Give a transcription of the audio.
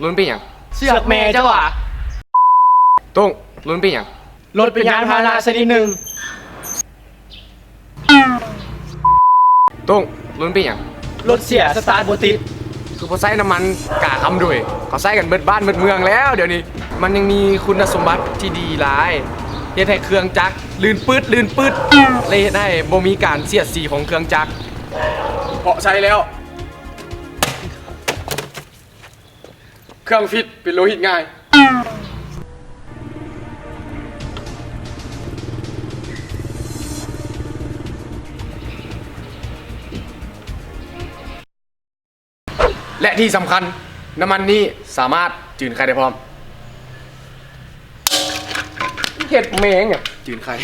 ລຸ້ນເປັນຫຍັງ? ເຊືອກແມ່ເຈົ້າຫວາ? ໂຕ້ງ, ລຸ້ນເປັນຫຍັງ? ລົດເປັນຍານພາຫະນະຊະນິດໜຶ່ງ. ໂຕ້ງ, ລຸ້ນເປັນຫຍັງ? ລົດເສຍ ສະຕາດບໍ່ຕິດ. ຄືບໍ່ໃຊ້ນ້ຳມັນກາຄຳໂດຍ? ເຂົາໃຊ້ກັນເບິດບ້ານເບິດເມືອງແລ້ວດຽວນີ້. ມັນຍັງມີຄຸນນະສົມບັດທີ່ດີຫຼາຍ, ເຮັດໃຫ້ເຄື່ອງຈັກລື່ນປຶດ ລື່ນປຶດ ແລະ ເຮັດໃຫ້ບໍ່ມີການສຽດສີຂອງເຄື່ອງຈັກ. ເພາະໃຊ້ແລ້ວ ເຄື່ອງຟິດເປັນໂລຫິດງ່າຍ ແລະ ທີ່ສຳຄັນ ນ້ຳມັນນີ້ສາມາດຈືນໄຂ່ໄດ້ພ້ອມ. ເຮັດແມ່ງຫຍັງ? ຈືນໄຂ່.